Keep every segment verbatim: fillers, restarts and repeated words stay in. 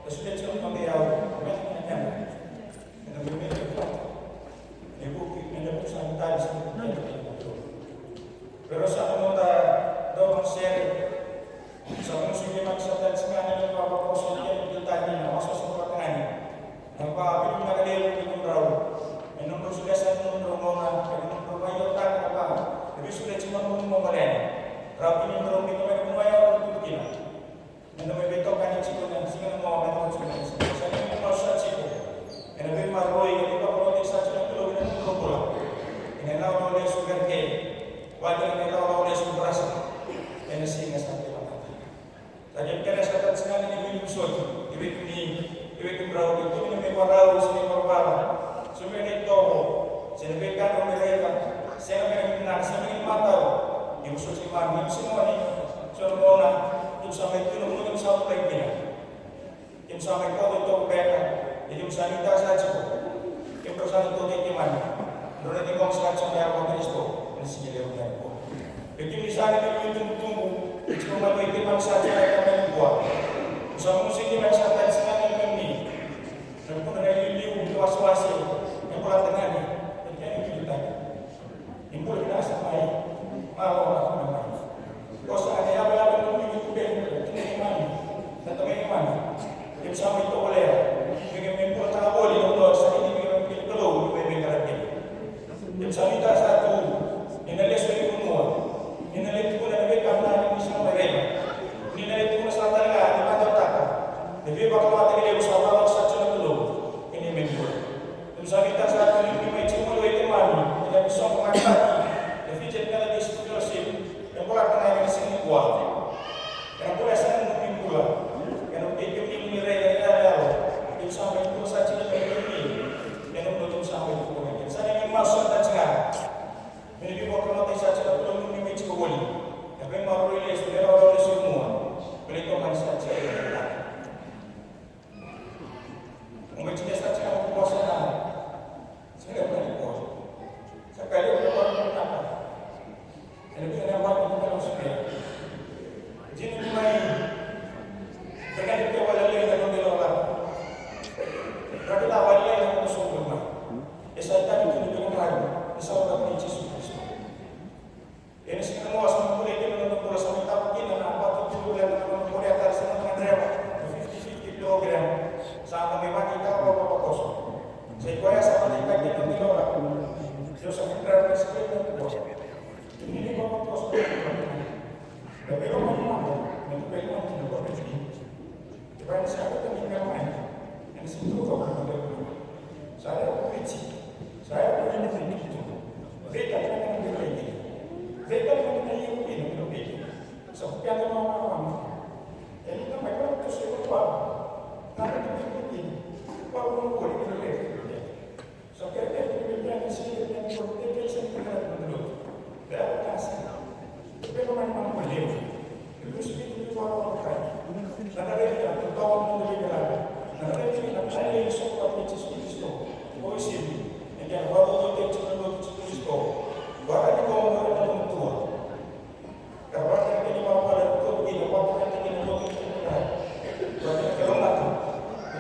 E solia tiko na noda iyau, me na kena kena. Ena veivuke vata. Ena vuku, ena vuku sa na tali sa na kena kena. Pero sa na noda dau na sere. Sa na musuki maki sa tali tiko ga na nona vavakoso kei na biutaki na wasewase vakatagane. Na vavinavinaka levu vei kemudrau. Ena nomudrau solia sara na nomudrau gauna, ena nomudrau vakayagataka na ka. E veisolia tiko na nomudrau gole yani. Rawa kina ni drau biuta mai na vanua ya o drau tu kina. Eda mai veitokani tiko ena siga nikua me da oti mai. Sa neimami masu sa tiko ena veimaroroi, ena veivakalougatataki sa tiko na Kalou ena noda bula. Ena ilawalawa lesu kerekere, vaka kina na ilawalawa lesu Nebraska. Ena siga sa kei na mata. Sa keimami kerea sara tale tiko ga na neimami vosoti, i vei kemuni, i vei kemudrau, i vei kemuni na mai vakarau se na mai varavara. Sobu mai na itovo se na veika drau mai raica, sega beka ni vinaka, sega beka ni matau. Ni vosoti keimami, ni vosoti keimami. So na gauna keimami sa mai tu ena vanua keimami sa volai kina. Keimami sa mai koto itovo beka, ia keimami sa nuitaka sara tiko. Kemudrau sa na taukei keimami. Drau na ciqoma sara tiko na yaca va-Karisito ena siga levu nikua. Vei kemuni sara na neimami itubutubu, tiko mai vei keimami sara tiko ena yakavi nikua. Keimami sa musuki keimami sa tali tiko ga na neimami Na vuna na iliuliu ni wasewase, me bula tagane, me kena iliuliu tale. Ni bula vinaka sara mai, malo na kuna mai. Ko sa na yava yava ni iliuliu tuberi, tuberi mani, na tamai mani. Keimami sa mai tovolea, me keimami bula tagane voli, na bula sa keimami keimami Kalou, me keimami qaravi. Keimami sa nuitaka sara tu ni na lesu e vanua, ni na lai tukuna na veika vinaka ni sa mai raica, ni na lai tukuna sara tale ga ni vakarautaka na veivakalougatataki levu sa vakarautaka sara tiko na Kalou ena neimami bula. Keimami sa nuitaka sara tu ni mai tiko mai vei keimami ena soqo vakataki na Fijian Methodist Fellowship, e bula tagane ena siga nikua. Ena bula e sega ni bula. Ena vukei kemuni mo ni raica na iyaloyalo. Keimami sa mai bula sara tiko mai kemuni. Ena bula keimami sa mai bula. Keimami sa na mai masu sara tiko ga. Me na veivakalougatataki sara tiko na Kalou ni mai tiko voli. Na veimaroroi lesu, na ilawalawa lesu i mua. Me na tomani sara tiko. Mo mai tiko sara tiko mo vosa na. Sa levu na ni vosa. Sa ka levu na vosa na ka. Ena vei na vosa na ka na sobe. Jini ni mai. Sa ka levu na vosa na noda ilawalawa. Sa ka levu na vosa na noda sobe mai. E sa itavi tu ni veiqaravi. E sa vosa ni Jisu Karisito. Ena siga nikua sa na vukei kina na noda bula, sa mai tava kina na vatu tu ena noda bula, sa na gadreva na fifty fifty program. Sa na mai vakaitavi vakavakoso. Sa i koya sa vakaitavi kina na noda bula. Io sa gadreva na sikeli na noda bula. Ni ni vakavakoso. Na vei rau mai mada, na vei rau mai mada. Kevaka ni sa rauta ni mera mai, ena sega ni rauta na mera mai. Sa rauta na Viti, sa rauta na Viti tu. Veitalia na mera mai. Veitalia na mera mai. Sa rauta na mera mai. Ena mai rauta se rauta. Na mera mai. Sa rauta na mera mai. Sa kerekere ni veiqaravi, ni siga ni veiqaravi, ni siga ni veiqaravi, ni siga ni veiqaravi. Veiqaravi, ni siga ni veiqaravi. Veiqaravi, ni siga ni veiqaravi. Na raica na totoka ni veiqaravi. Na raica na talei ni soqo vata kei Jisu Karisito. Ko Jisu, e qai vakadodonutaki na lotu i Jisu Karisito. Vaka ni ko na lotu. Ka vaka na kena ibalebale na lotu kina, vaka na kena lotu kina. Vaka na kena lotu.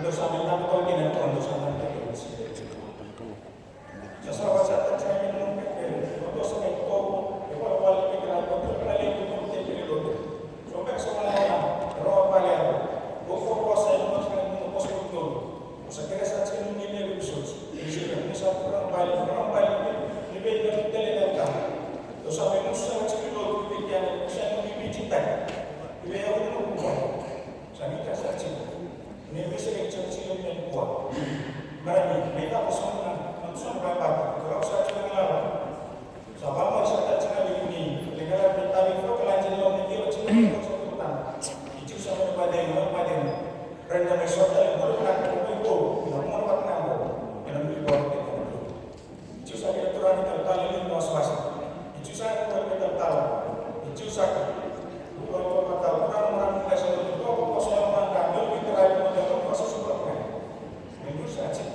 Dou sa mai taba tau kina, dou sa mai taba tau kina. Sa sa vaka sa ta sa kina, dou sa mai tau, e ibalebale na kena lotu, na levu ni lotu kina lotu. So beka sa mai na, roa bale ya. Dou ko ko sa ina mas kena dou ko sa lotu. Sa kere sa tiko ni levu ni soti. Ni sa kere sa tiko na bale, na bale ni vei na tele na ka. Dou sa mai musu sa tiko ni lotu ni vei kea na musu sa ni vei titaki. Ni vei au ni kukuwa. Sa ni ka sa tiko. Ni vei sa kere sa tiko ni kukuwa. Mara ni, ni ka ko sa na, na sa na bai bata. Ko sa tiko ni lava. Sa vakamau sa tale tiko ga vei kemuni, ni qaravi na tavi fakalanji ni loma ni kila tiko ga na kosipeli. Ni tiko sa mai na vale, na vale. Raica mai sota ni bula vinaka ni bula vou, na bula vata na bula, ena bula vou. Ni tiko sa kei na turaga ni talatala ni wasewase. Ni tiko sa kei na turaga ni talatala. Ni tiko sa kei. Bula vou vata, turaga na maramu ni kasa ni bula vou, koso ya mada, bula vou, turaga ni mada, koso sa bula vou. Ni bula sa tiko.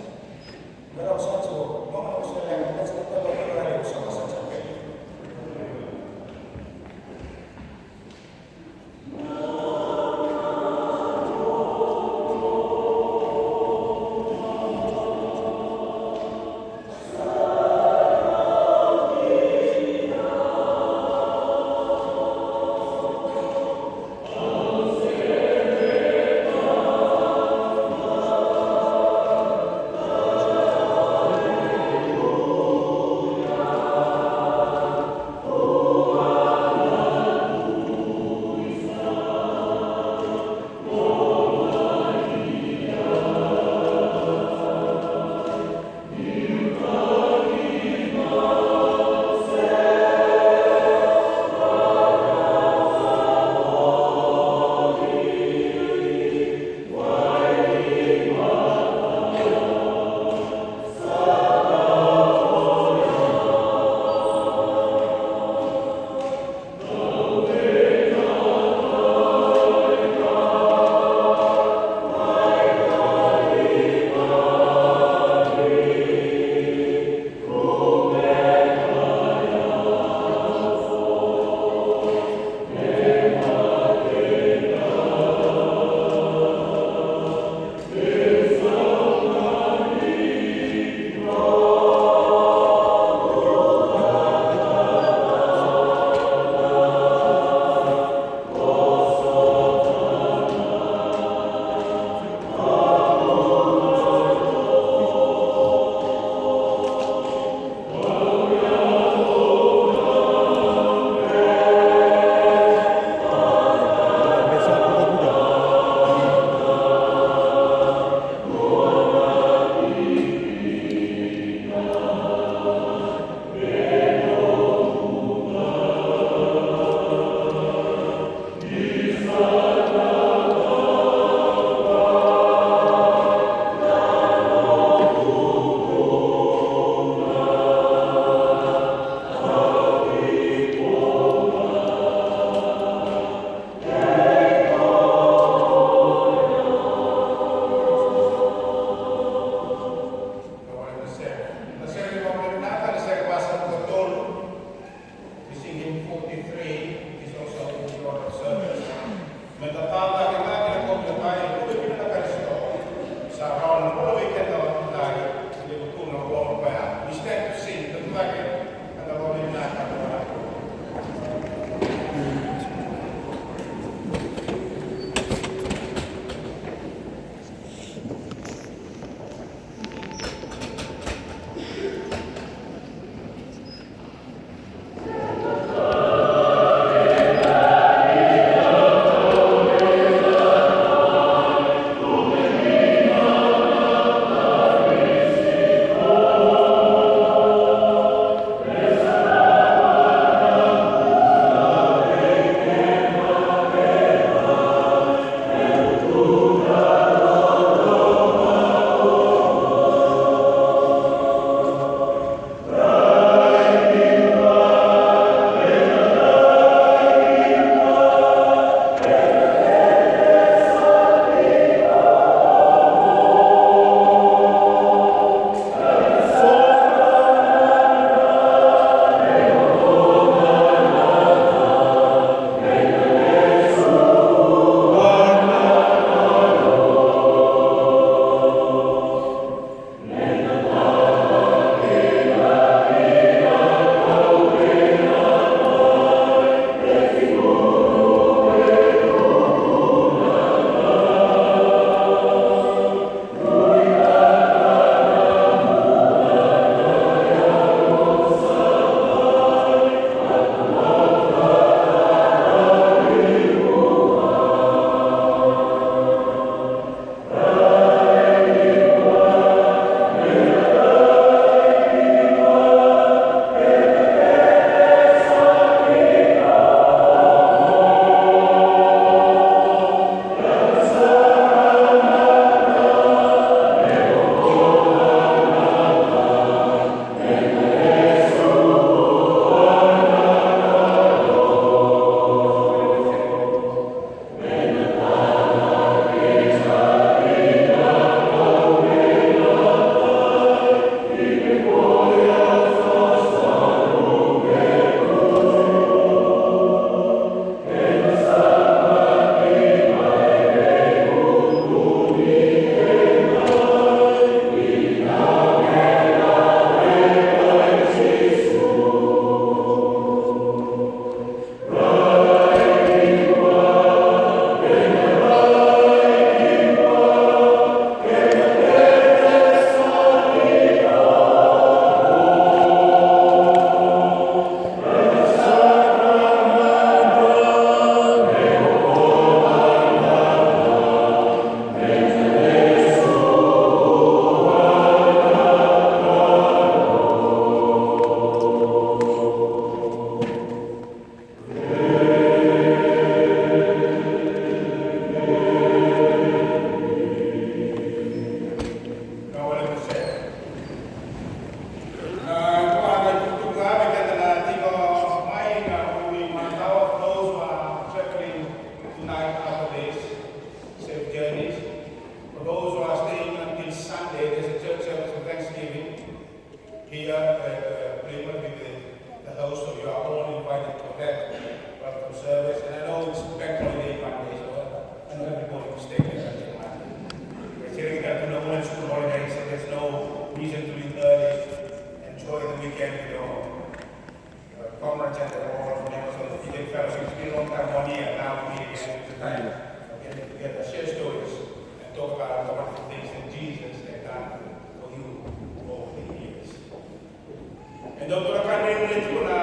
Here now we again tonight, getting together, share stories, and talk about the wonderful things that Jesus has done for you over the years. And don't look at me,